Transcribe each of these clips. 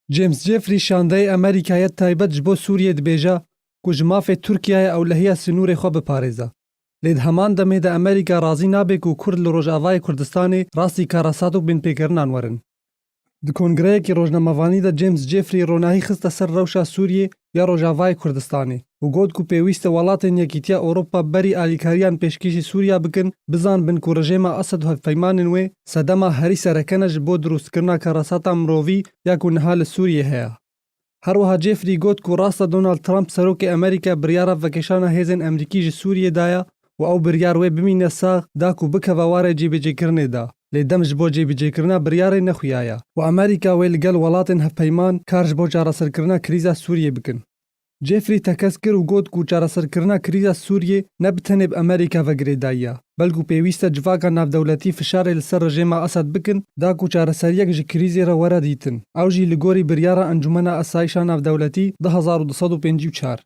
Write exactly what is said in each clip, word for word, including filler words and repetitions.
James Jeffrey şandeyê Amerîkayê taybet ji bo Sûriyê dibêje ku ji mafê Tirkiyeyê ewlehiya sinûrê xwe biparêze. Lê di heman demê de Amerîka razî nabe ku Kurd li Rojavayê Kurdistanê rastî karesat û binpêkirinan werin. Di kongreyekî rojnamevanî de James Jeffrey ronahî xiste ser rewşa Sûriyê ya Rojavayê Kurdistanê û got ku pêwîst e welatên Yekîtiya Ewropa berî alîkariyan pêşkêşî Sûriya bikin, bizanibin ku rejêma Esed û hevpeymanên wê sedema herî sereke ne ji bo dirûstkirina karesata mirovî ya ku niha li Sûriyê heye. Her wiha Jeffrey got ku rast e Donald Trump serokê Amerîka biryara vekişana hêzên Amerîkî ji Sûriyê daye û ew biryar wê bimîne sax da ku bikeve warê cêbicêkirinê de, lê dem ji bo cêbicêkirina biryarê nexuyaye û Amerîka wê li gel welatên hevpeyman kar ji bo çareserkirina krîza Sûriyê bikin. Jeffrey tekez kir û got ku çareserkirina krîza Sûriyê ne bi tenê bi Amerîka ve girêdayî ye, belku pêwîst e civaka navdewletî fişarê li ser rejêma Esed bikin, da ku çareseriyek ji krîzê re were dîtin, ew jî li gorî biryara Encûmena Asayîşa Navdewletî du hezar û du sed û pêncî û çar.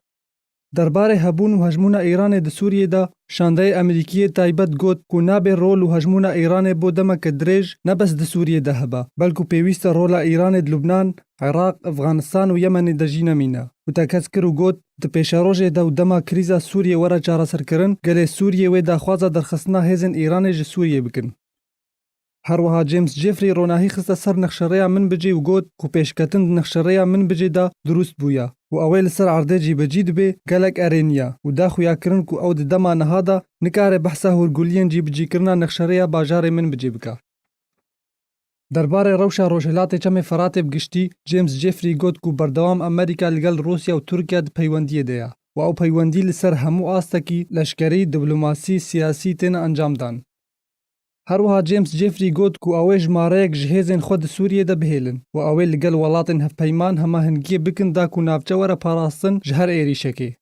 Derbarê hebûn û hejmûna Îranê di Sûriyê de, şandeyê Amerîkiyê taybet got ku nabe rol û hejmûna Îranê bo demeke dirêj ne bes di Sûriyê de hebe, belku pêwîst e rola Îranê di Lubnan, Iraq, Efxanistan û Yemenê de jî nemîne û tekez kir û got, di pêşerojê de û dema krîza Sûriyê were çareserkirin, gelê Sûriyê wê daxwaza derxistina hêzên Îranê ji Sûriyê bikin. Her wiha James Jeffrey ronahî xiste ser nexşerêya Minbicê û got ku pêşketin di nexşerêya Minbicê de dirûst bûye û ew ê li ser erdê cîbicî dibe gelek erênî ye û da xuyakirin ku ew di dema niha de nikare behsa hûrguliyên cîbicîkirina nexşerêya bajarê Minbicê bike. Derbarê rewşa Rojhilatê Çemê Feratê bi giştî, James Jeffrey got ku berdewam Amerîka li gel Rûsya û Tirkiye di peywendiyê de ye û ew peywendî li ser hemû astekî leşkerî, diplomasî, siyasî têne encamdan. Her wiha James Jeffrey got ku ew ê jimareyek ji hêzên xwe di Sûriyê de bihêlin û ew ê li gel welatên hevpeyman hemahengiyê bikin da ku navçe were parastin ji her êrîşekê.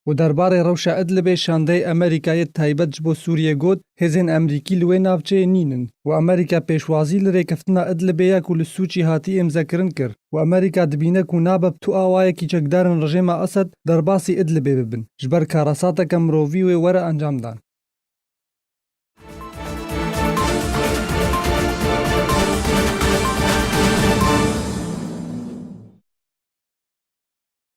Û derbarê rewşa Idlibê şandeyê Amerîkayê taybet ji bo Sûriyê got, hêzên Amerîkî li wê navçeyê nînin û Amerîka pêşwazî li rêkeftina Idlibê ya ku li Sûçî hatî îmzekirin kir û Amerîka dibîne ku nabe bi tu awayekî çekdarên rejêma Esed derbasî Idlibê bibin, ji ber karesateke mirovî wê were encamdan.